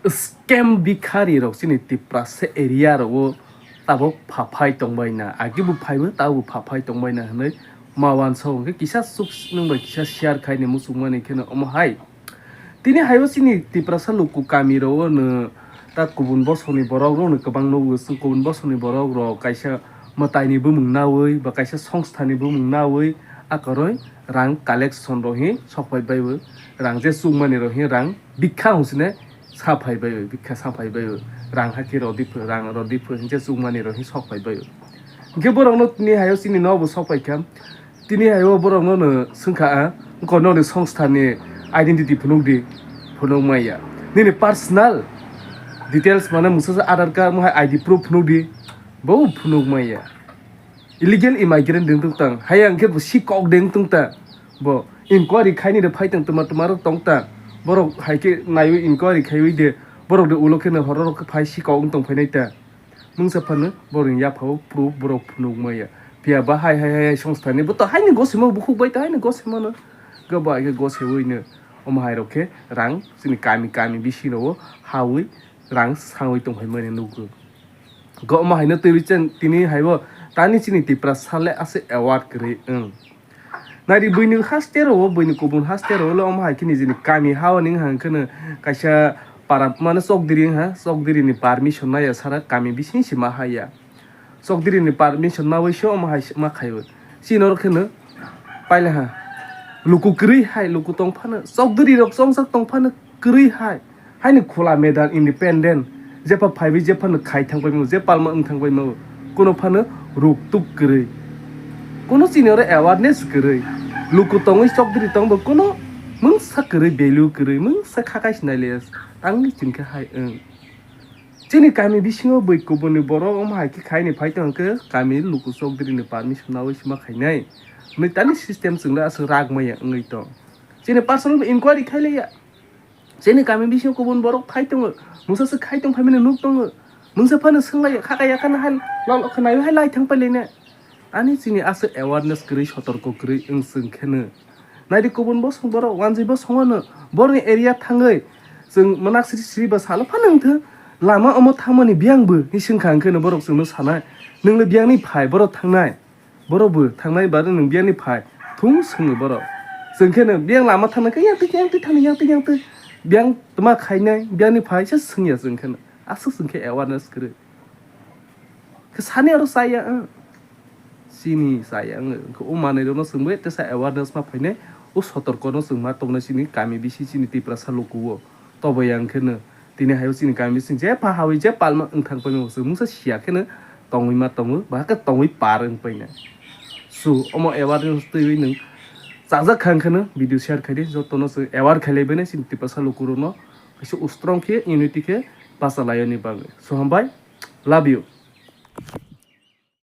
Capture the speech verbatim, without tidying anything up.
Scam bikhari rok chini Tiprasa area rogo tabok phaphai tongbai na, agi bo phaibo tabok phaphai tongbai na hinwi ma uansuk hwnkhe kisa chuk nwng bai kisa share khaini muchungmani kheno omo hai. Tini haio chini Tiprasa luku kami rogo no ta kubun bosongni borok rok no kwbang nugo, chwng kubun bosongni borok rok kaisa mwtaini bumung nawi ba kaisa songstha ni bumung nawi akoroi rang collection rok hi sokphai bai o, rang je chukmani rok hi rang bikha hwnsine saphai bai o, bikha saphai bai o, rang hakhe rodi pho, rang rodi pho hinse chukmani rok hi sokphai bai o. Hinkhe borok no tini haio chini no bo sokphai kha, tini haio borok no no swngkha, a wngkha noni songstha ni identity phunuk di, phunuk maya, nini personal details mane mungsa Aadhaar card mohai I D proof phunuk di, bo phunuk maya. Illegal immigrant deng tung tang, haya hwnkhe bo si kok deng tung ta, bo inquiry khaini de phai tang tuma tuma rok tong ta, borok hai khe naiwi inquiry khaiwi de, borok de ulo kheno horo rok phai si kok wng tong phainai ta, mungsa phano borok ni yaphao proof borok phunuk maya, phiya ba hai hai hai songstha ni bo to haini gosimo bukhuk bai ta haini gosimo no, gabo hai khe gosiwi no omo hai rok khe rang chini kami kami bisingo hawi rang sangwi tong phaimani nukgo. Go omo haino twiwi chen tini haibo tani chini Tiprasa le ase award kwrwi wng. Nari buini haste rogo, buini kubun haste rogo le omo hai khe nijini kami hao ning hang kheno kaisa para mane chokdiri wng ha, chokdiri ni permission naya sara kami bising si ma haya. Chokdiri ni permission nawi se omo hai ma khaio. Chini oro kheno paila ha. Luku kwrwi hai, luku tong phano, chokdiri rok chongsak tong phano kwrwi hai. Haini khula medan independent, jepha phaiwi jephano khai thang paimo, je palma wng thang paimo, kuno phano ruk tuk kwrwi. Kuno chini oro awareness kwrwi. Luku tongwi chokdiri tongbo kuno mungsa kwrwi, value kwrwi, mungsa kha kaisa nai le tangwi chini khe hai wng. Chini kami bisingo bui kubuni borok omo hai khe khaini phai tong khe kami luku chokdiri ni permission nawi sima khainai. Nui tani system chwngno aswk rak maya wngwi tong. Chini personal inquiry khai liya. Chini kami bisingo kubun borok phai tongo. Mungsa se khai tong phaimani nuk tongo. Mungsa phano swnglai kha kaya khana hai lol khana hai lai thang pailene. Ani chini aswk awareness kwrwi sotorko kwrwi wng chwng kheno. Naidi kubun bosong borok wanjwi bosongo no borokni area thangwi chwng mwnakchri chri ba salo phano wngthok lama omo thangmani biyang bo hi swngkha hwnkhe no borok chwngno sanai nwngno biyangni phai borok thangnai. Borok bo thangnai ba nwng biyangni phai thung swngo borok. Chwng khe no biyang lama thangna khe yang twi yang twi thangna yang twi yang twi biyang tma khainai biyangni phai se swngya chwng khe no aswk chwng khe awareness kwrwi. Khe sani aro chaya ang. Chini chaya ang. Khe o manwi rokno chwng bai tesa awareness ma phainai. O sotorko no chwng ma tongnai chini kami bisi chini Tiprasa luku o. Tobo yang khe no tini hayo chini kami bisi je pha hawi je palma wng thang paino chwng mungsa siya khe no tongwi ma tongo. Ba khe tongwi par wng paina. So omo awareness twiwi nwng chajak kha wng khe no video share khai di. Joto no chwng aware khai lai bai nai chini Tiprasa luku rok no. Kaisa strong khe unity khe basa lai oni bagwi. So hambai. Love you.